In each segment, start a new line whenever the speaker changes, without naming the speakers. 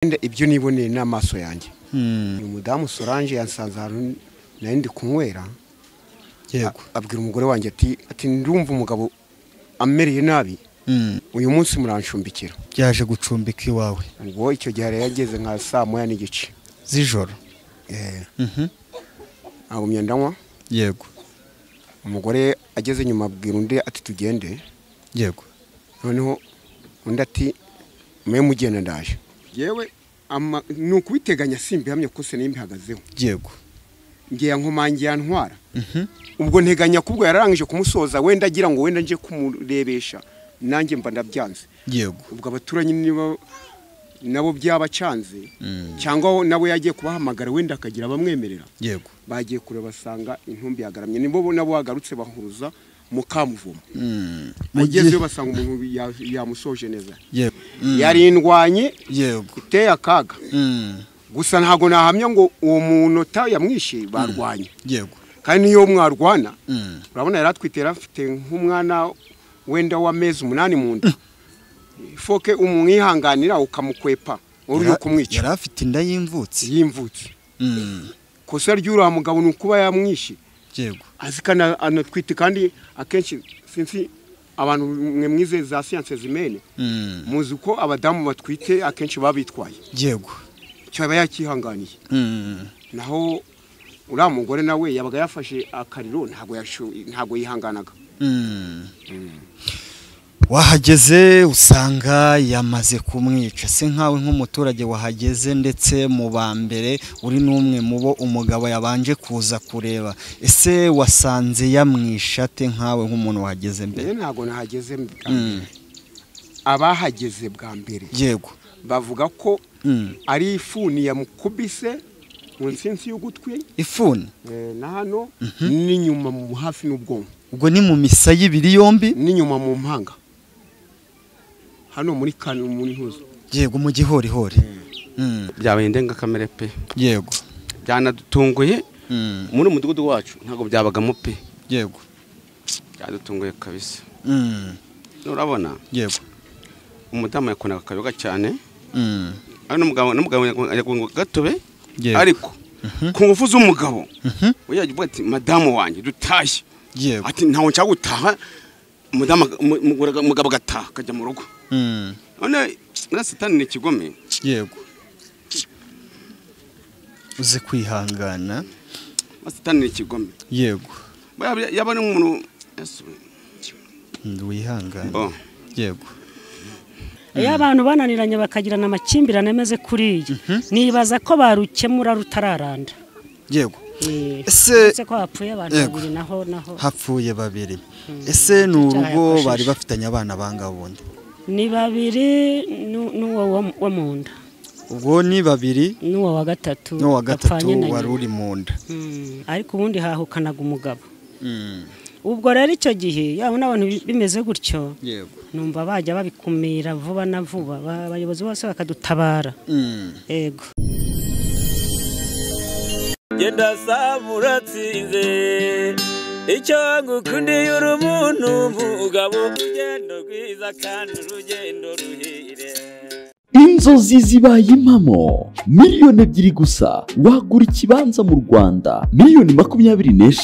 Ibyo niboneye n'amaso yanjye. Uyu mudamu Solange yansanze ahantu nari ndi kunywera.
Yego.
Abwira umugore wanjye ati ndumva umugabo amereye nabi. Uyu munsi murancumbikira.
Yaje gucumbika iwawe.
Ubwo icyo gihe yari yageze nka saa 1:30
z'ijoro.
Agumye ndanywa.
Yego.
Umugore ageze nyuma abwira undi ati tugende.
Yego.
Noneho undi ati mwe mugenda ndaje. Yewe ni ukubiteganya simbihamye ko se nimbihagazeho.
Yego.
Ngiye nkomangiye antwara. Ubwo nteganya kubwo yararangije kumusoza wenda agira ngo wenda nje kumurebesha nanjye mba ndabyanze.
Yego.
Ubwo abaturanyi niba nabo byabacanze cyangwa nabo yagiye kubahamagara wenda akagira abamwemerera.
Yego.
Bagiye kure basanga intumbi yagaramye nibo nabo bagarutse bahuruza mukamuvumo. Agezeyo basanga umuntu yamusoje neza.
Yego.
Yari indwanye.
Yego.
Iteye akaga. Gusa ntago nahamya ngo uwo munota yamwishe barwanye.
Yego.
Kandi niyo mwarwana urabona yaratwitera afite nk'umwana wenda w'amezi 8 mu nda. Ifoke umwihanganira ukamukwepa uri kumwica.
Yari afite inda y'imvutsi.
Y'imvutsi. Kosa ry'ura mugabo nukuba yamwishe.
Yego.
Azikana anatwite kandi akenshi sinzi abantu mwe mwize za sciences zimene. Muzi ko abadamu batwite akenshi babitwaye.
Yego.
Cyaba yakihanganiye. Naho ura mugore nawe yabaga yafashe akariro ntago yihanganaga.
Wahageze usanga yamaze kumwica. Se nkawe nk'umuturage wahageze ndetse mu bambere uri n'umwe mu bo umugabo yabanje kuza kureba, ese wasanze yamwisha ate nkawe nk'umuntu wahageze mbere?
Ntago nahageze mbere. Abahageze bwa mbere.
Yego.
Bavuga ko ari ifuni yamukubise mu nsinsi y'ugutwi.
Ifuni?
Na hano n'inyuma mu hafi n'ubwonko.
Ubwo ni mu misaya ibiri yombi
n'inyuma mu mpanga. Hano muri kanu muri ntuzo.
Yego mu gihorihori.
Byabaye indengakamere pe.
Yego.
Byanadutunguye. Muri umudugudu wacu ntago byabagamo pe.
Yego.
Byadutunguye kabisa. Urabona?
Yego.
Umudamu yakonaga kayoga cyane. Ari n'umugabo yagonga gatobe. Ariko ku ngufu z'umugabo yagiye ati madamu wanjye dutashye.
Yego.
Ati ntawe nshaka gutaha. Umudamu mugabo gataha kajya mu rugo. None na satani ni kigome.
Yego. Uze kwihangana.
Satani ni kigome.
Yego.
Yaba ni umuntu
wihangana. Yego.
Iyo abantu bananiranye bakagirana amakimbirane ameze kuriya nibaza ko barukemura rutararanda.
Yego. Ese
ko hapfuye abantu babiri naho
hapfuye babiri. Ese n'urugo bari bafitanye abana bangabundi?
Ni babiri n'uwo wo mu nda.
Ubwo ni babiri
n'uwo wa gatatu.
N'uwo wa gatatu wari uri mu nda.
Ariko ubundi hahukanaga umugabo. Ubwo rero icyo gihe yabo n'abantu bimeze gutyo.
Yego.
Numva bajya babikumira vuba na vuba abayobozi bose bakadutabara. Yego.
Genda samuratsinze icyo ngukundiye uri umuntu mugabo urugendo rwiza kandi urugendo ruhire.
Inzozi zibaye impamo. 2 miliyoni gusa wagura ikibanza mu Rwanda. 25 miliyoni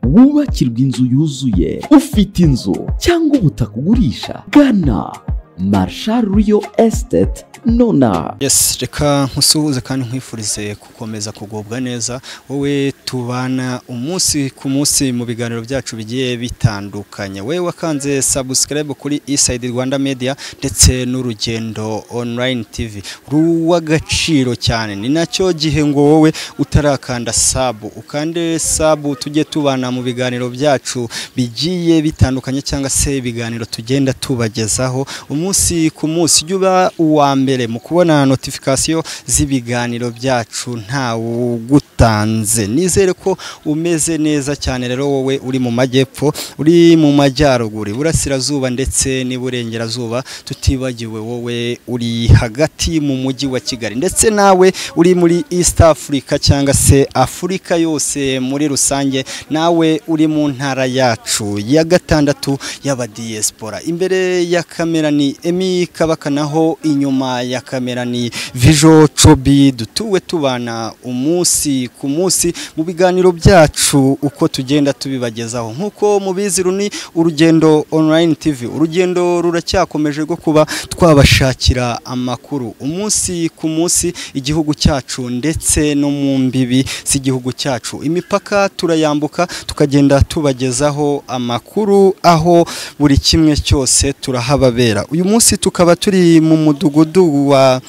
wubakirwa inzu yuzuye. Ufite inzu cyangwa ubutaka ugurisha, gana Marshal Real Estate nona.
Yes, reka nkusuhuze kandi nkwifurize gukomeza kugubwa neza wowe tubana umunsi ku munsi mu biganiro byacu bigiye bitandukanye. Wewe wakanze subscribe kuri Eastside Rwanda Media ndetse n'Urugendo Online TV ruwagaciro cyane. Ni nacyo gihe ngo wowe utarakanda sub ukande sub tujye tubana mu biganiro byacu bigiye bitandukanye cyangwa se ibiganiro tugenda tubagezaho umunsi ku munsi. Jya uba uwa mbere mu kubona notification z'ibiganiro byacu ntawugutanze. Nizere ko umeze neza cyane rero wowe uri mu majyepfo, uri mu majyaruguru, iburasirazuba ndetse n'iburengerazuba, tutibagiwe wowe uri hagati mu mujyi wa Kigali ndetse nawe uri muri East Africa cyangwa se Afurika yose muri rusange, nawe uri mu ntara yacu ya gatandatu y'aba diaspora. Imbere ya kamera ni Emi Kabaka, naho inyuma ya kamera ni Vijo Chobi, dutuwe tubana umunsi ku munsi mu biganiro byacu uko tugenda tubibagezaho. Nkuko mubizi runi Urugendo Online TV, urugendo ruracyakomeje rwo kuba twabashakira amakuru umunsi ku munsi, igihugu cyacu ndetse no mu mbibi z'igihugu cyacu. Imipaka turayambuka tukagenda tubagezaho amakuru aho buri kimwe cyose turahababera. Uyu munsi tukaba turi mu mudugudu wa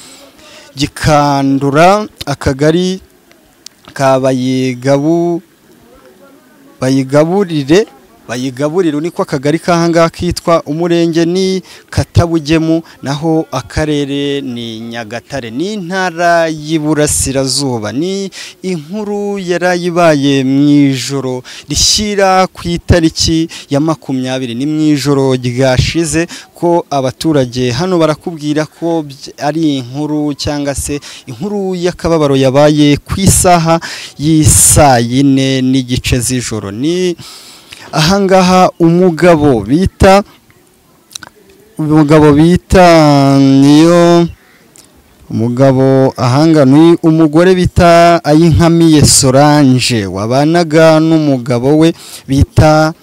Gikandura, akagari ka Bayigaburire niko akagari kahanga kitwa, umurenge ni Katabugemu, naho akarere ni Nyagatare, ni intara y'Iburasirazuba. Ni inkuru yarayibaye mu ijoro rishyira ku itariki ya 20, ni mu ijoro ryashize, ko abaturage hano barakubwira ko ari inkuru cyangwa se inkuru y'akababaro yabaye ku isaha y'isaa 4:15 z'ijoro. Ni ahangaha umugabo bita niyo umugabo ahanga ni umugore bita Ayinkamiye Solange wabanaga n'umugabo we bita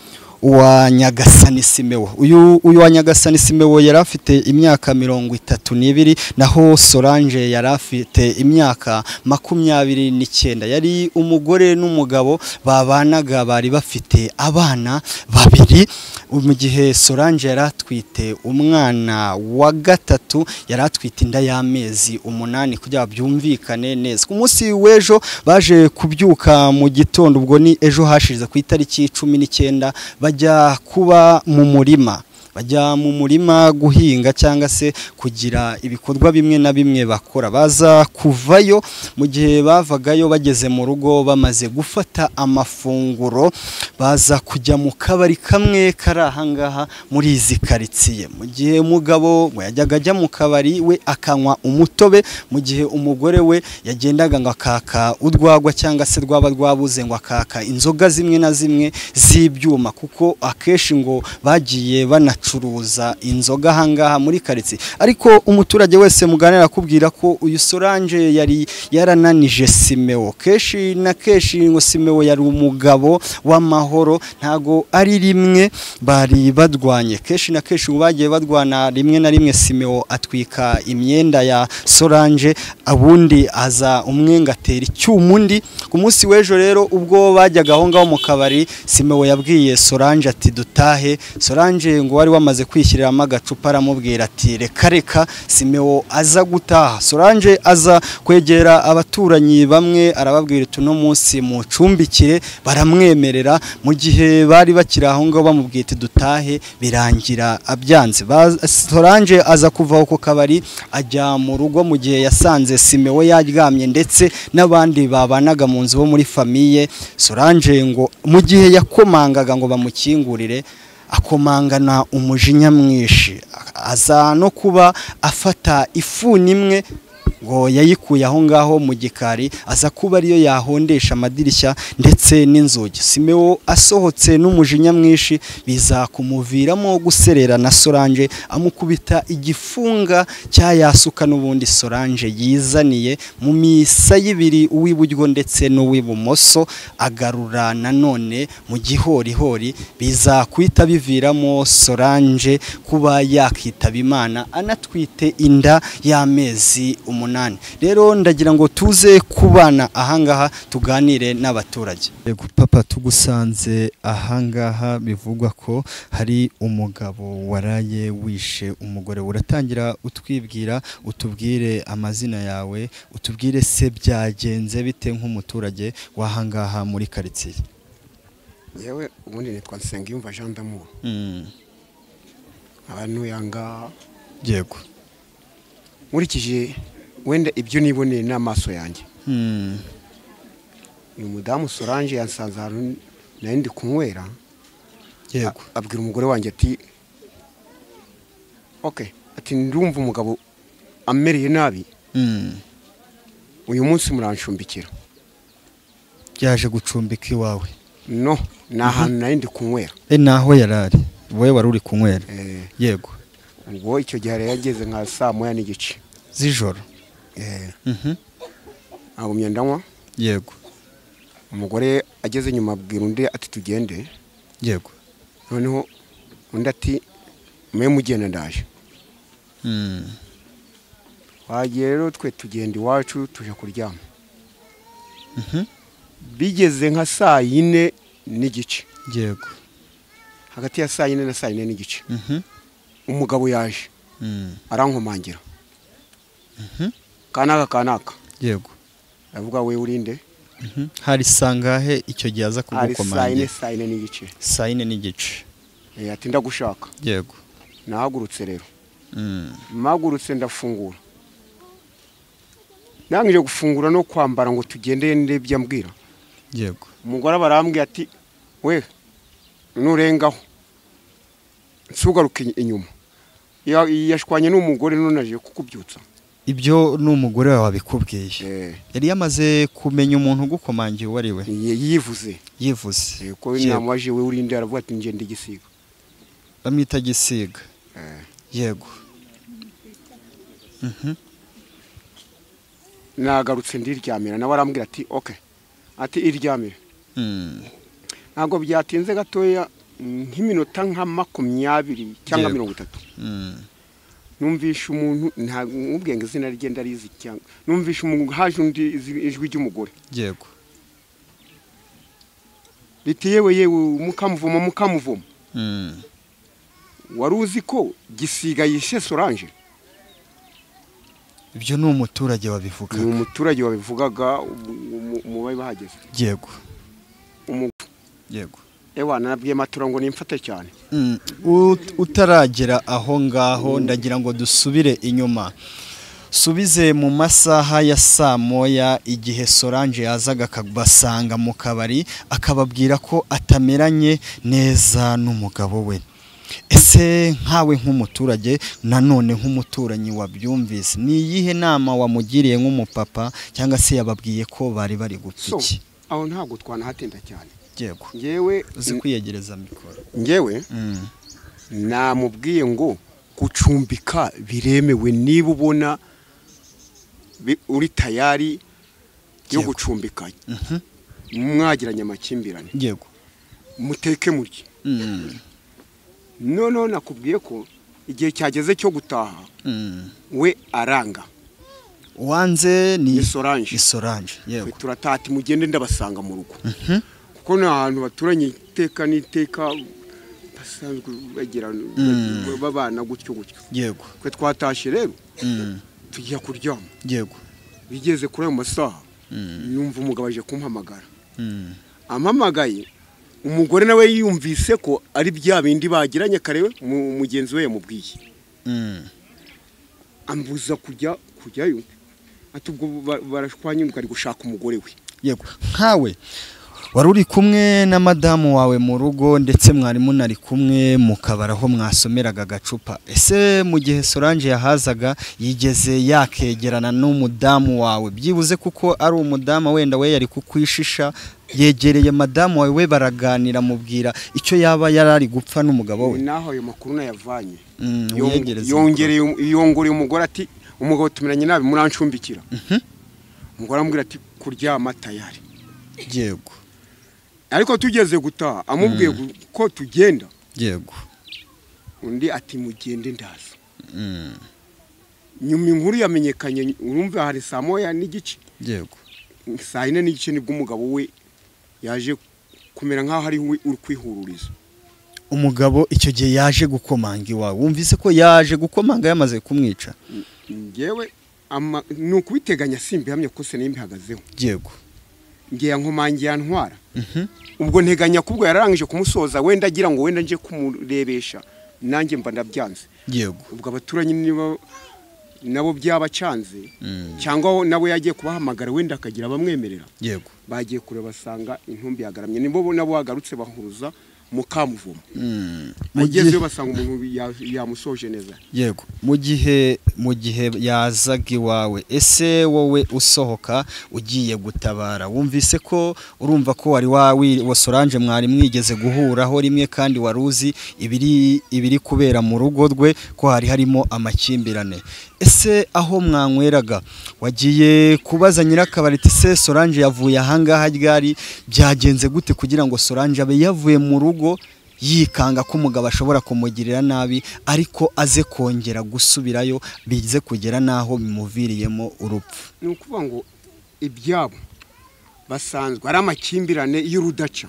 wa Nyagasani Simewo. Uyu wa Nyagasani Simewo yari afite imyaka 32, naho Solange yari afite imyaka 29. Yari umugore n'umugabo babanaga, bari bafite abana babiri. Mu gihe Solange yari atwite umwana wa gatatu, yari atwite inda y'amezi 8 kugira byumvikane neza. Ku munsi w'ejo baje kubyuka mu gitondo, ubwo ni ejo hashize ku itariki 19, bajya kuba mu murima, bajya mu murima guhinga cyangwa se kugira ibikorwa bimwe na bimwe bakora. Baza kuvayo, mu gihe bavagayo bageze mu rugo bamaze gufata amafunguro, baza kujya mu kabari kamwe kari ahangaha muri izi karitsiye. Mu gihe umugabo we yajyaga ajya mu kabari we akanywa umutobe, mu gihe umugore we yagendaga ngo akaka urwagwa cyangwa se rwaba rwabuze ngo akaka inzoga zimwe na zimwe z'ibyuma, kuko akenshi ngo bagiye banacuruza inzoga ahangaha muri karitsiye. Ariko umuturage wese muganira akubwira ko uyu Solange yari yarananije Simewo kenshi na kenshi, ngo Simewo yari umugabo w'amahoro, ntago ari rimwe bari badwanye. Kenshi na kenshi bagiye badwana, rimwe na rimwe Simewo atwika imyenda ya Solange, abundi aza umwe ngatera icyuma undi. Ku munsi w'ejo rero ubwo bajyaga aho ngaho mu kabari, Simewo yabwiye Solange ati dutahe. Solange ngo wari wamaze kwishyiramo agacupa aramubwira ati reka reka. Simewo aza gutaha, Solange aza kwegera abaturanyi bamwe arababwira ati uno munsi mucumbikire, baramwemerera. Mu gihe bari bakiri aho ngaho bamubwiye ati dutahe, birangira abyanze. Solange aza kuva ku kabari ajya mu rugo, mu gihe yasanze Simewo yaryamye ndetse n'abandi babanaga mu nzu bo muri famiye. Solange ngo mu gihe yakomangaga ngo bamukingurire, akomangana umujinya mwinshi, aza no kuba afata ifuni imwe ngo yayikuye aho ngaho mu gikari, aza kuba ariyo yahondesha amadirishya ndetse n'inzugi. Simewo asohotse n'umujinya mwinshi, biza kumuviramo guserera na Solange, amukubita igifunga cyayasuka n'ubundi Solange yizaniye mu misa y'ibiri, uw'iburyo ndetse n'uw'ibumoso, agarura nanone mu gihorihori, biza kwita biviramo Solange kuba yakitaba Imana anatwite inda y'amezi 8. Rero ndagira ngo tuze kubana ahangaha tuganire n'abaturage. Yego papa, tugusanze ahangaha bivugwa ko hari umugabo waraye wishe umugore. Uratangira utwibwira, utubwire amazina yawe, utubwire se byagenze bite nk'umuturage wahangaha muri karitsiye.
Yewe ubundi nitwa Nsengiyumva Jean d'Amour. Abantu yanga.
Yego.
Nkurikije wenda ibyo niboneye n'amaso yanjye, uyu mudamu Solange yansanze ahantu nari ndi kunywera.
Yego.
Abwira umugore wanjye ati okay, ati ndumva umugabo amereye nabi, uyu munsi murancumbikira.
Yaje gucumbika iwawe?
No, ni ahantu nari ndi kunywera.
Naho yarari wowe wari uri kunywera? Yego.
Ubwo icyo gihe yari yageze nka saa 1:15.
Z'ijoro.
Agumye ndanywa.
Yego.
Umugore ageze nyuma abwira undi ati tugende.
Yego.
Noneho undi ati mwe mugenda ndaje. Wagiye rero twe tugenda iwacu tuje kuryama. Bigeze nka saa 4:15.
Yego.
Hagati ya saa 4 na saa 4:15. Umugabo yaje. Arankomangira. Kanaka kanaka.
Yego.
Avuga we urinde.
Hari sangahe icyo gihe aza kugukomangira?
Hari saa 4:15.
Saa 4:15.
Ati ndagushaka.
Yego.
Nahagurutse rero. Mpagurutse ndafungura. Nangije gufungura no kwambara ngo tugende ndebye ambwira.
Yego.
Umugore barambwiye ati we nurengaho nsugaruke inyuma. Yashwanye n'umugore none aje kukubyutsa.
Ibyo n'umugore wawe wabikubwiye. Yari yamaze kumenya umuntu ugukomangiye uwo ari we.
Yivuze.
Yivuze.
Ko namubaje we urinde aravuga ati ngende Gisiga.
Bamwita Gisiga. Yego.
Nagarutse ndiryamira nawe arambwira ati okay. Ati iryamire. Ntabwo byatinze gatoya nk'iminota nka 20 cyangwa 30. Numvisha umuntu nta ubwenge izina rigenda rizi cyangwa numvisha umuntu haje undi ijwi ry'umugore.
Yego.
Riti yewe yewe mukamuvumo mukamuvumo. Wari uzi ko Gisiga yishe Solange?
Ibyo ni umuturage wabivugaga.
Ni umuturage wabivugaga mu bari bahageze.
Yego. Yego.
Ewa nabwiye matura ngo nimfate cyane.
Utaragera aho ngaho ndagira ngo dusubire inyuma. Subize mu masaha ya saa 1 igihe Solange yazaga akabasanga mu kabari akababwira ko atameranye neza n'umugabo we. Ese nkawe nk'umuturage nanone nk'umuturanyi wabyumvise ni iyihe nama wamugiriye nk'umupapa cyangwa se yababwiye ko bari bari gupfa iki?
Aho ntabwo twanahatinda cyane.
Yego.
Ngewe
uzi kwiyegereza mikoro.
Ngewe namubwiye ngo gucumbika biremewe niba ubona uri tayari yo gucumbika. Mwagiranye amakimbirane.
Yego.
Muteke murye. None nakubwiye ko igihe cyageze cyo gutaha we aranga.
Wanze ni
Solange.
Solange. Yego.
Turatati mugende ndabasanga mu rugo. Kuko ni ahantu baturanye iteka n'iteka basanzwe bagira babana gutyo gutyo.
Yego.
Kwe twatashe rero tujya kuryama.
Yego.
Bigeze kuri ayo masaha numva umugabo aje kumpamagara. Ampamagaye umugore nawe yumvise ko ari bya bindi bagiranye kare mugenzi we yamubwiye. Ambuza kujyayo ati ubwo barashwanye ari gushaka umugore we.
Yego. Nkawe wari uri kumwe na madamu wawe mu rugo ndetse mwari munari kumwe mu kabari aho mwasomeraga agacupa. Ese mu gihe Solange yahazaga yigeze yakegerana n'umudamu wawe byibuze kuko ari umudamu wenda we yari kukwishisha yegereye madamu wawe we baraganira mubwira icyo yaba yarari gupfa n'umugabo we?
Naho ayo makuru nayavanye. Yongoreye umugore ati umugabo tumeranye nabi murancumbikira. Umugore amubwira ati kuryama tayari.
Yego.
Ariko tugeze gutaha amubwiye ko tugenda.
Yego.
Undi ati mugende ndaza. Nyuma inkuru yamenyekanye urumva hari saa 1:15.
Yego.
Saa 4:15 nibwo umugabo we yaje kumera nkaho ari we uri kwihururiza.
Umugabo icyo gihe yaje gukomanga iwawe wumvise ko yaje gukomanga yamaze kumwica?
Ngewe ni ukubiteganya simbihamye ko se nimbihagazeho.
Yego.
Ngiye nkomangiye antwara. Ubwo nteganya kubwo yararangije kumusoza wenda agira ngo wenda nje kumurebesha nanjye mba ndabyanze.
Yego.
Ubwo abaturanyi niba nabo byabacanze cyangwa nabo yagiye kubahamagara wenda akagira bamwemerera.
Yego.
Bagiye kure basanga intumbi yagaramye nibo nabo bagarutse bahuruza mukamuvumo. Mugezeyo basanga umuntu yamusoje neza.
Yego. Mu gihe yazaga iwawe ese wowe usohoka ugiye gutabara wumvise ko urumva ko wari wa Solange mwari mwigeze guhuraho rimwe kandi waruzi ibiri kubera mu rugo rwe ko hari harimo amakimbirane. Ese aho mwanyweraga wagiye kubaza nyirakabari ati se Solange yavuye ahangaha ryari, byagenze gute kugira ngo Solange abe yavuye mu rugo yikanga ko umugabo ashobora kumugirira nabi, ariko aze kongera gusubirayo bize kugera naho bimuviriyemo urupfu?
Ni ukuvuga ngo ibyabo basanzwe ari amakimbirane y'urudaca,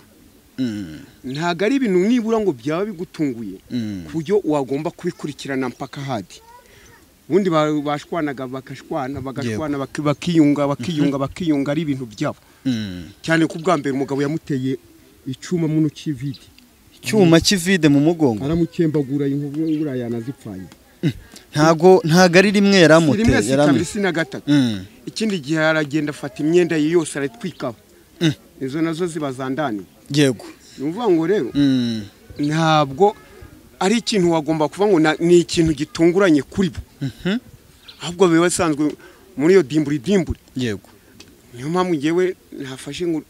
ntabwo ari ibintu nibura ngo byaba bigutunguye ku buryo wagomba kubikurikirana mpaka hadi. Ubundi bashwanaga bakashwana bagashwana bakiyunga bakiyunga bakiyunga, ari ibintu byabo cyane. Ku bwa mbere umugabo yamuteye icyuma muno cy'ivide,
icyuma cy'ivide mu mugongo,
aramukembagura inkovu yanazipfanye.
Ntago ari rimwe yaramuteye,
yaramuteye si na gatatu. Ikindi gihe aragenda afata imyenda ye yose aratwikaho, izo nazo ziba zandani.
Yego,
ni ukuvuga ngo rero ntabwo ari ikintu wagomba kuvuga ngo ni ikintu gitunguranye kuri bo, ahubwo biba bisanzwe muri iyo dimburi dimburi.
Yego,
niyo mpamvu ngewe nafashe ngo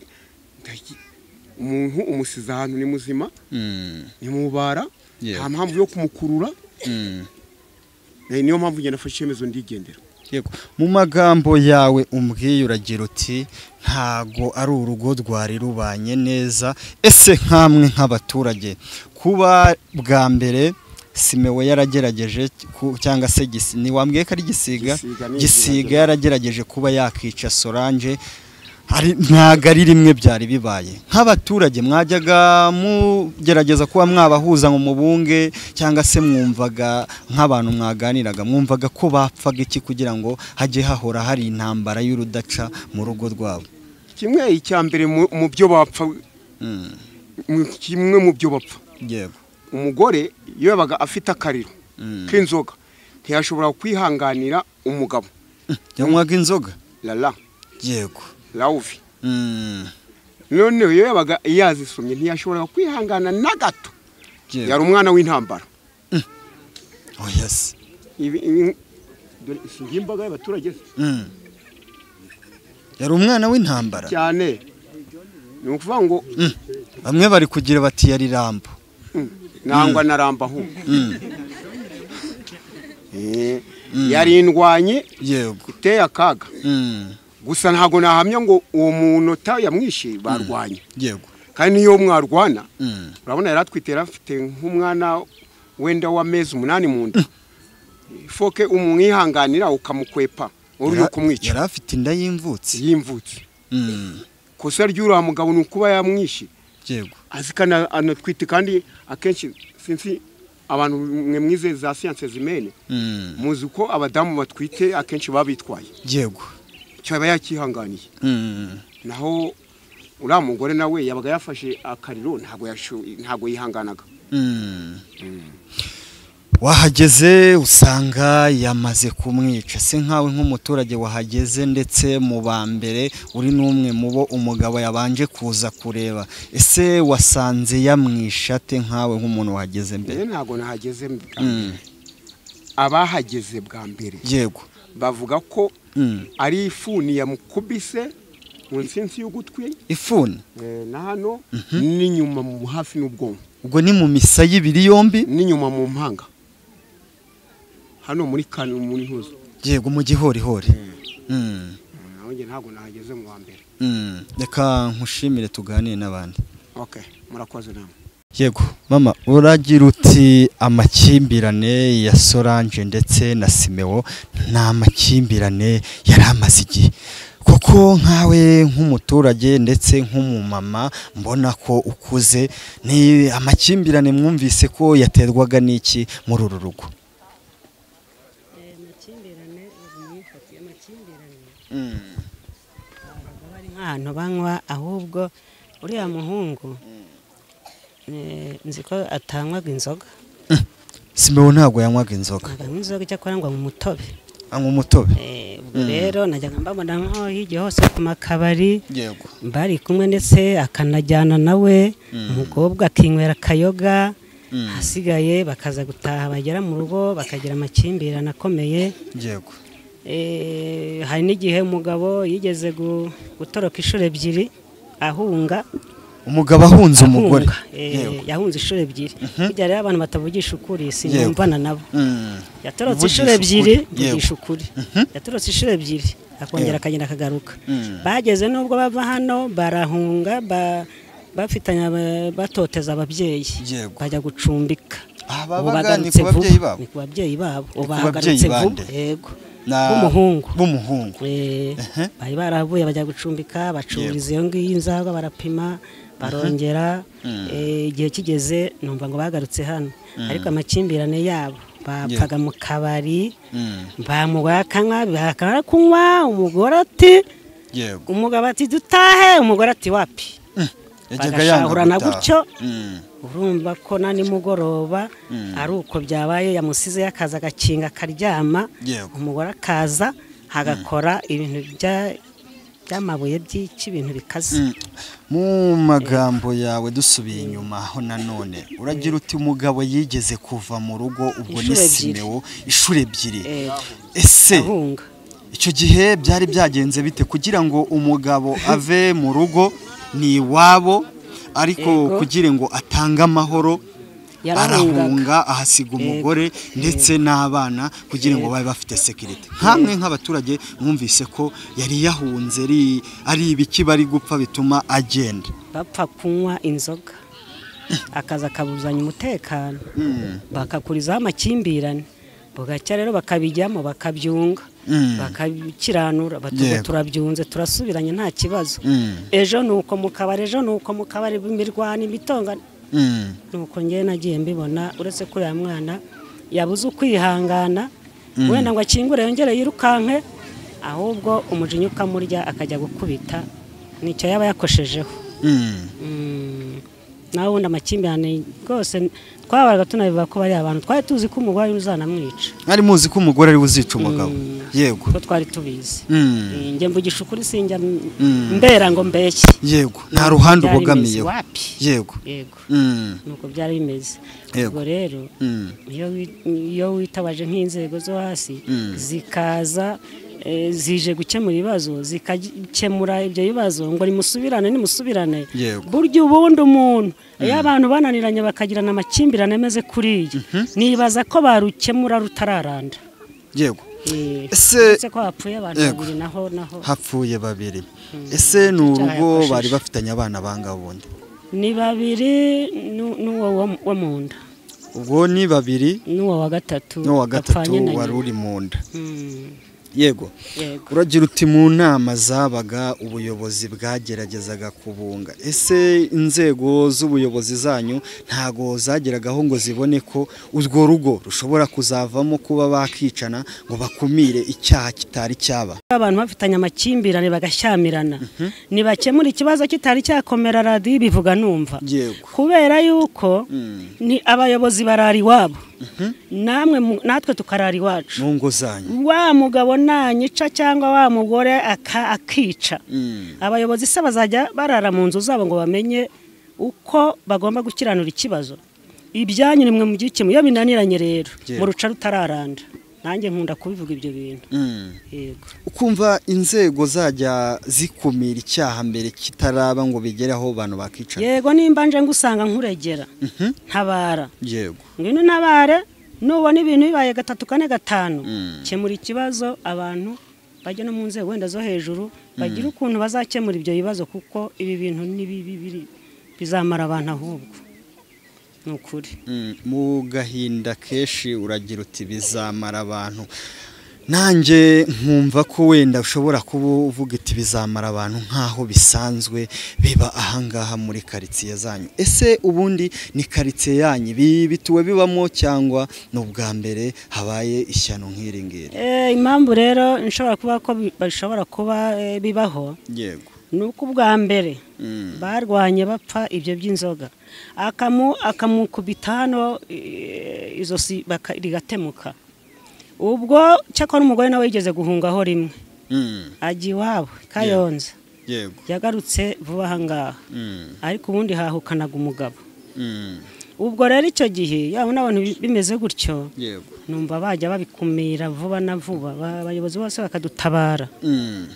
umuntu umusize ahantu ni muzima, ni mubara, nta mpamvu yo kumukurura. Niyo mpamvu ngenda nafashe icyemezo ndigendera.
Yego, mu magambo yawe umbwiye uragira uti ntago ari urugo rwari rubanye neza. Ese nkamwe nk'abaturage, kuba bwa mbere Simewe yaragerageje cyangwa se ni wambwiye ko ari Gisiga, Gisiga yaragerageje kuba yakica Solange, ntago ari rimwe byari bibaye. Nk'abaturage mwajyaga mugerageza kuba mwabahuza ngo mubunge, cyangwa se mwumvaga nk'abantu mwaganiraga mwumvaga ko bapfaga iki kugira ngo hajye hahora hari intambara y'urudaca mu rugo rwabo?
Kimwe icya mbere mu byo bapfa, kimwe mu byo bapfa,
yego,
umugore iyo yabaga afite akariro k'inzoga ntiyashobora kwihanganira umugabo.
Yanywaga inzoga?
Lala.
Yego.
Lauvi. None iyo yabaga yazisomye ntiyashobora kwihangana na gato. Yari umwana w'intambara.
Oh yes.
Ibi imbaga y'abaturage.
Yari umwana w'intambara
cyane. Ni ukuvuga ngo
bamwe bari kugira bati yari Rambo.
Nangwa na Rambo ahubwo. Yari indwanyi.
Yego.
Iteye akaga. Gusa ntago nahamya ngo uwo munota yamwishe barwanye.
Yego.
Kandi niyo mwarwana urabona yaratwitera afite nk'umwana wenda w'amezi 8 mu nda. Ifoke umwihanganira ukamukwepa uri yo kumwica.
Yari afite inda y'imvutsi.
Y'imvutsi. Kosa ry'ura mugabo ni ukuba yamwishe.
Yego.
Azikana anatwite, kandi akenshi sinzi abantu mwe mwize za sciences humaines muzi ko abadamu batwite akenshi babitwaye.
Yego.
Cyaba yakihanganiye. Naho uriya mugore nawe yabaga yafashe akariro ntago yihanganaga.
Wahageze usanga yamaze kumwica. Se nkawe nk'umuturage wahageze ndetse mu ba mbere uri n'umwe mu bo umugabo yabanje kuza kureba, ese wasanze yamwisha ate nkawe nk'umuntu wahageze mbere?
Ntago nahageze bwa mbere. Abahageze bwa mbere,
yego,
bavuga ko ari ifuni yamukubise mu nsinsi y'ugutwi.
Ifuni
na hano n'inyuma mu hafi n'ubwonko.
Ubwo ni mu misaya ibiri yombi
n'inyuma mu mpanga hano muri kanu muri ntuzo.
Yego, mu gihorihori.
Naho nge ntago nahageze mu wa mbere.
Reka nkushimire tuganire n'abandi.
Okay, murakoze namwe.
Yego mama, uragira uti amakimbirane ya Solange ndetse na Simewo ni amakimbirane yari amaze igihe. Kuko nkawe nk'umuturage ndetse nk'umumama mbona ko ukuze, ni amakimbirane mwumvise ko yaterwaga n'iki muri uru rugo?
Amakimbirane bari nk'ahantu banywa, ahubwo uriya muhungu nzi ko atanywaga inzoga.
Simewo ntabwo yanywaga inzoga.
Anywa inzoga icyakora ngo umutobe.
Anywa umutobe.
Ubwo rero najyaga mbabona nko hirya hose ku makabari.
Yego.
Bari kumwe ndetse akanajyana nawe, umukobwa akinywera akayoga, hasigaye bakaza gutaha bagera mu rugo bakagira amakimbirane akomeye.
Yego.
Hari n'igihe umugabo yigeze gutoroka inshuro 2 ahunga.
Umugabo ahunze umugore.
Yahunze inshuro ebyiri. Burya rero abantu batavugisha ukuri sinumvana nabo. Yatorotse inshuro ebyiri, mvugisha ukuri. Yatorotse inshuro ebyiri akongera akagenda akagaruka. Bageze nubwo bava hano barahunga bafitanya batoteza ababyeyi bajya gucumbika.
Ababaga ni ku babyeyi babo.
Ni ku babyeyi babo. Bagarutse vuba. Yego. B'umuhungu. Bari baravuye bajya gucumbika, bacururiza iyo ngiyo inzagwa barapima, barongera. Igihe kigeze numva ngo bagarutse hano. Ariko amakimbirane yabo bapfaga mu kabari, bamugakanywa, bakara kunywa, umugore ati
yego,
umugabo ati dutahe, umugore ati wapi. Bagashahurana gutyo. Urumva ko na nimugoroba ari uko byabaye, yamusize yakaza agakinga akaryama, umugore akaza agakora ibintu by'amabuye by'iki bintu bikaze.
Mu magambo yawe dusubiye inyuma aho nanone uragira uti umugabo yigeze kuva mu rugo ubwo ni Simeo inshuro ebyiri. Ese icyo gihe byari byagenze bite kugira ngo umugabo ave mu rugo ni iwabo, ariko kugira ngo atange amahoro arahunga ahasiga umugore ndetse n'abana kugira ngo babe bafite sekirite? Nkamwe nk'abaturage mwumvise ko yari yahunze ari ibiki bari gupfa bituma agenda?
Bapfa kunywa inzoga akaza akabuzanya umutekano, bakakurizaho amakimbirane, bugacya rero bakabijyamo bakabyunga, bakakiranura, batugo turabyunze turasubiranye nta kibazo. Ejo nuko mu kabari, ejo nuko mu kabari imirwano imitongano. Nuko ngewe nagiye mbibona, uretse ko uriya mwana yabuze ukwihangana wenda ngo akingure yongere yirukanke, ahubwo umujinya ukamurya akajya gukubita, nicyo yaba yakoshejeho. Naho ubundi amakimbirane rwose twabaga tunabivuga ko bari abantu twari tuzi ko umugore uzanamwica.
Mwari muzi ko umugore ari uzica umugabo? Yego,
ko twari tubizi. Njye mvugisha ukuri sinjya mbera ngo mbeshye.
Yego, nta ruhande ubogamiyeho. Yego,
yego, nuko byari bimeze. Ubwo rero iyo witabaje nk'inzego zo hasi zikaza zije gukemura ibibazo, zikakemura ibyo bibazo ngo nimusubirane nimusubirane. Burya ubundi umuntu iyo abantu bananiranye bakagirana amakimbirane ameze kuriya, nibaza ko barukemura rutararanda.
Yego.
Ese ko hapfuye abantu babiri naho
hapfuye babiri. Ese ni urugo bari bafitanye abana banga bundi?
Ni babiri n'uwo wo mu nda.
Ubwo ni babiri
n'uwo wa gatatu
wari uri mu nda. Yego. Uragira uti mu nama zabaga ubuyobozi bwageragezaga kubunga. Ese inzego z'ubuyobozi zanyu ntago zageragaho ngo zibone ko urwo rugo rushobora kuzavamo kuba bakicana ngo bakumire icyaha kitari cyaba?
Abantu bafitanye amakimbirane bagashyamirana, nibakemura ikibazo kitari cyakomera radiyo bivuga numva. Kubera yuko ni abayobozi barari iwabo, namwe natwe tukarara iwacu
mu ngo zanyu.
Wa mugabo nanyica cyangwa wa mugore akica, abayobozi se bazajya barara mu nzu zabo ngo bamenye uko bagomba gukiranura ikibazo? Ibyanyu nimwe mu gikemu. Iyo binaniranye rero mu ruca rutararanda. Nanjye nkunda kubivuga ibyo bintu. Yego.
Ukumva inzego zajya zikumira icyaha mbere kitaraba ngo bigere aho abantu bakica?
Yego, nimba nje ngusanga nkuregera ntabara.
Yego,
ngwino ntabare, nubona ibintu bibaye 3 4 5 kemura ikibazo, abantu bajya no mu nzego wenda zo hejuru bagira ukuntu bazakemura ibyo bibazo, kuko ibi bintu ni bibi bizamara abantu ahubwo. Nukuri
mu gahinda keshi uragira uti bizamara abantu. Nanjye nkumva ko wenda ushobora kuba uvuga iti bizamara abantu nkaho bisanzwe biba ahangaha muri karitsiye zanyu. Ese ubundi ni karitsiye yanyu bituwe bibamo cyangwa ni ubwa mbere habaye ishyano nk'iri ngiri?
Impamvu rero nshobora kuba ko bashobora kuba bibaho,
yego,
nuko ubwa mbere barwanye bapfa ibyo by'inzoga, akamukubita hano izosi rigatemuka. Ubwo cyakora umugore nawe yigeze guhungaho rimwe ajya iwabo Kayonza.
Yego,
yagarutse vuba aha ngaha, ariko ubundi hahukanaga umugabo. Ubwo rero icyo gihe yabona abantu bimeze gutyo, numva bajya babikumira vuba na vuba, abayobozi bose bakadutabara.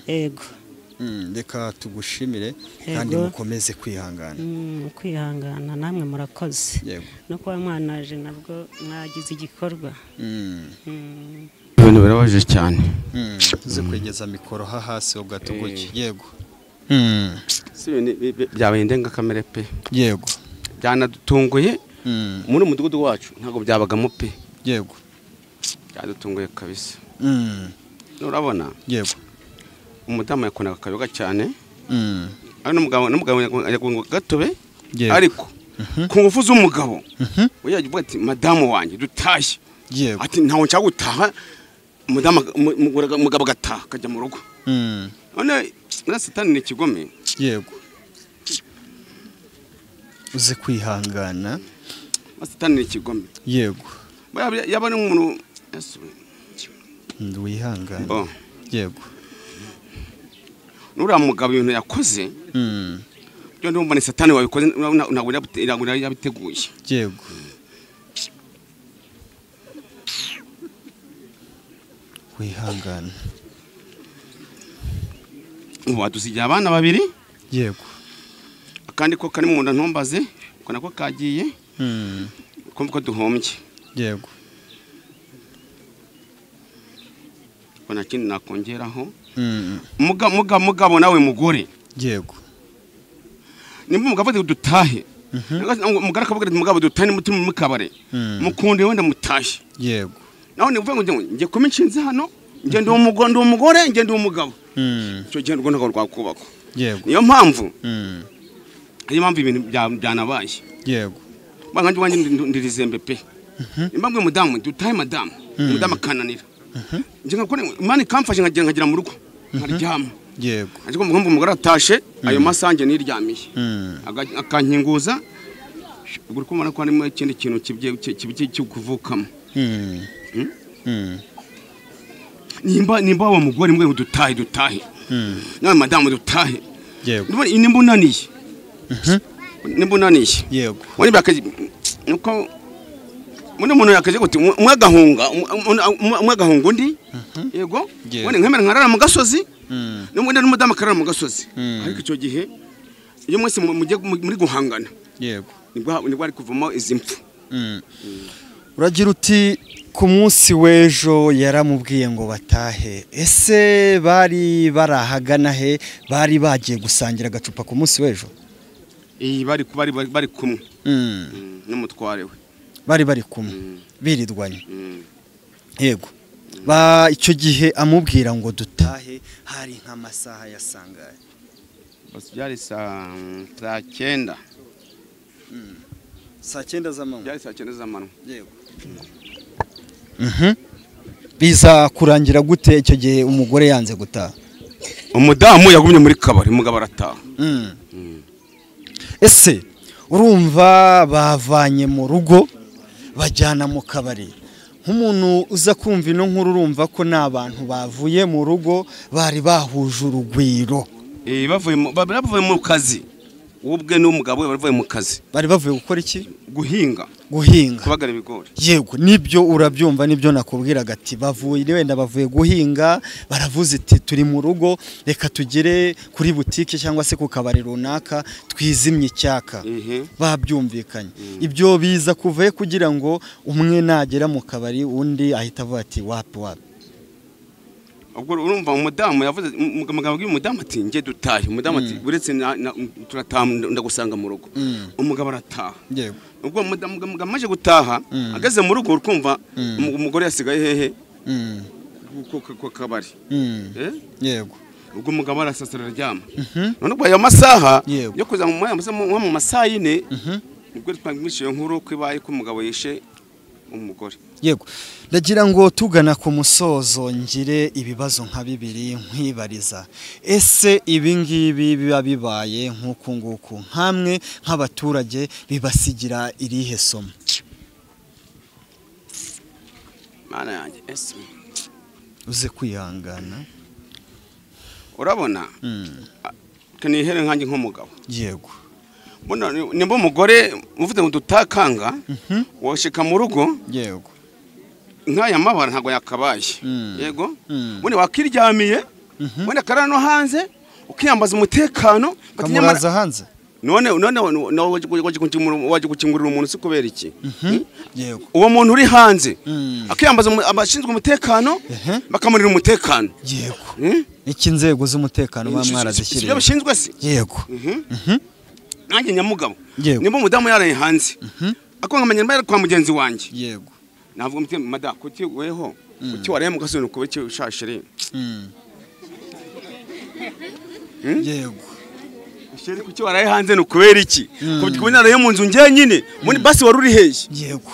Yego.
Reka tugushimire kandi mukomeze kwihangana.
Kwihangana namwe murakoze. No kuba mwanaje nabwo mwagize igikorwa.
Ibintu birabaje cyane.
Uze kwegeza mikoro hasi ugatuguke. Yego.
Si byabaye indengakamere pe.
Yego.
Byanadutunguye. Muri umudugudu wacu ntabwo byabagamo pe.
Yego.
Byadutunguye kabisa. Urabona?
Yego.
Umudamu yakonaga akayoga cyane. Ari n'umugabo yagonga gatobe. Ariko ku ngufu z'umugabo. We yagiye ati madamu wanjye dutashye.
Yego.
Ati ntawe nshaka gutaha. Umudamu umugabo agataha akajya mu rugo. None na satani ni kigome.
Yego. Uze kwihangana.
Satani ni kigome.
Yego.
Yaba n'umuntu
wihangana. Yego.
Nura mugabo ibintu yakoze. Byo ndumva ni satani wabikoze ntabwo yabiteguye.
Yego. Wihangana.
Ubu adusigiye abana babiri.
Yego.
Akandi ko kari mu nda ntombaze, ko nako kagiye. Kumva ko duhombye.
Yego.
Ko nta kindi nakongeraho. Mugabo nawe mugore.
Yego.
Nimba umugabo ati dutahe. Umugore akavuga ati mugabo dutahe muti mu kabare. Mukunde wenda mutahe.
Yego.
Naho ni uvuga ngo ngiye kuminshinze hano, ngiye ndi umugore, ndi umugore, ngiye ndi umugabo. Icyo gihe rwo ntabwo rwakubakwa.
Yego.
Niyo mpamvu. Niyo mpamvu ibintu byanabaye.
Yego.
Banganjye wanjye ndirizembe pe. Nimba mbwe mudamu dutahe madamu. Mudamu akananira. Ngiye ngakora Imana ikamfasha nkagira mu rugo. Nkaryama.
Yego.
Ariko mpamvu umugore atashe ayo masange niryamiye. Akankinguza ubwo kumara ko harimo ikindi kintu kibye cyo kuvukamo. Nimba wa mugore mbwe dutahe. Nawe madamu dutahe.
Yego.
Nimba unaniye. Nimba unaniye.
Yego.
Wani bakaje nuko muri umuntu yakaje guti umwe agahunga umwe agahunga undi. Yego. Wani nkemera nkarara mu gasozi. N'ubundi n'umudamu akarara mu gasozi. Ariko icyo gihe iyo mwese mujye muri guhangana.
Yego.
Nibwo ari kuvamo izi mpfu.
Uragira uti ku munsi w'ejo yaramubwiye ngo batahe. Ese bari barahagana he? Bari bagiye gusangira agacupa ku munsi w'ejo?
Bari kumwe n'umutware we.
Bari kumwe birirwanye. Yego. Icyo gihe amubwira ngo dutahe hari nk'amasaha yasangaye.
Byari saa 9.
Saa 9 z'amanywa.
Byari saa 9 z'amanywa.
Yego. Biza kurangira gute icyo gihe umugore yanze gutaha?
Umudamu yagumye muri kabari umugabo arataha.
Ese urumva bavanye mu rugo bajyana mu kabari? Nk'umuntu uza kumva ino nkuru urumva ko n'abantu bavuye mu rugo bari bahuje urugwiro.
Bavuye mu kazi. Ubwe n'umugabo we bavuye mu kazi.
Bari bavuye gukora iki?
Guhinga. Kubagara ibigori.
Yego, nibyo urabyumva nibyo nakubwiraga ati bavuye wenda bavuye guhinga baravuze iti turi mu rugo reka tugere kuri butike cyangwa se ku kabari runaka twizimye icyaka. Babyumvikanye. Ibyo biza kuvaye kugira ngo umwe nagera mu kabari undi ahita avuga ati wapi wapi.
Ubwo urumva umudamu yavuze umugabo w'umudamu ati nge dutahe. Umudamu ati uretse turataha ndagusanga mu rugo. Umugabo arataha.
Yego.
Ubwo umudamu amaze gutaha ageze mu rugo urkumva umugore yasigaye hehe? Ku kabari.
Yego.
Ubwo umugabo arasasira aryama. None ubwo ayo masaha yo kuza mu masaha 4 ubwo twangishije nkuru ko ibaye ko umugabo yishe umugore.
Yego. Ndagira ngo tugana ku musozo ngire ibibazo nka bibiri nkwibariza. Ese ibi ngibi biba bibaye nk'uku nguku nkamwe nk'abaturage bibasigira irihe somo?
Mana yanjye ese
uze kwihangana.
Urabona? Kanihere nkanjye nk'umugabo.
Yego.
Mbona nimba umugore uvuze ngo dutakanga washika mu rugo.
Yego.
Nkaya mabara ntago yakabaye. Yego. Mbone wakiryamiye, mbone karara no hanze, Ukiyambaza umutekano
kamuraza hanze.
None waje gukingurira umuntu si kubera iki?
Yego.
Uwo muntu uri hanze akiyambaza abashinzwe umutekano bakamurira umutekano.
Yego. Iki nzego z'umutekano ba mwarazishyiriye.
Ibyo bashinzwe se?
Yego.
Nanjye nyamugabo. Nimba umudamu yaraye hanze. Akongamenya mbere kwa mugenzi wanjye.
Yego.
Navuga muti mada kuki weho kuki waraye mu gasoni kuba iki ushashire.
Yego.
Sheri kuki waraye hanze no kubera iki? Kuki naraye mu nzu nge nyine muri basi wari uri hehe?
Yego.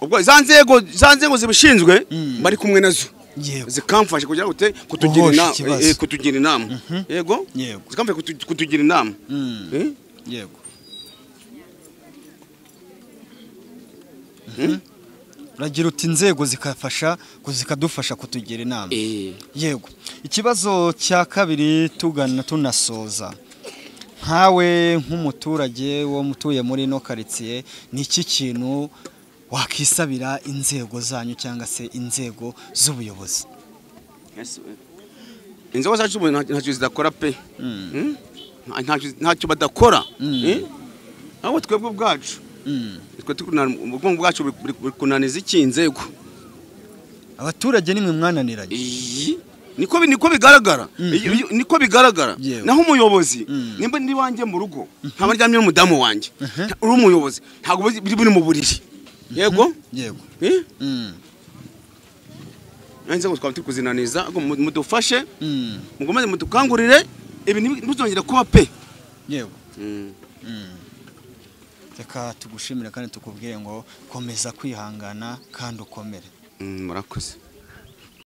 Ubwo zanzego zibishinzwe bari kumwe nazo.
Yego.
Zikamfasha kugira gute kutugira inama. Yego?
Yego.
Zikamfasha kutugira inama.
Yego. Uragira uti inzego zikafasha zikadufasha kutugira inama. Yego. Ikibazo cya kabiri tugana tunasoza. Nkawe nk'umuturage wo mutuye muri ino quartier ni iki kintu wakisabira inzego zanyu cyangwa se inzego z'ubuyobozi?
Inzego zacu ntacyo zidakora pe. Ntacyo badakora. Aho twebwe ubwacu. Twe ubwonko bwacu buri kunaniza iki inzego.
Abaturage nimwe mwananiranye.
Niko bigaragara. Niko bigaragara. Naho umuyobozi nimba ndi wanjye mu rugo nkaba ndyamye n'umudamu wanjye. Uri umuyobozi ntabwo biri mu buriri. Yego?
Yego.
Inzego twaba turi kuzinaniza mudufashe mugomeze mudukangurire ibi ntibizongere kuba pe.
Yego. Reka tugushimire kandi tukubwire ngo komeza kwihangana kandi ukomere.
Murakoze.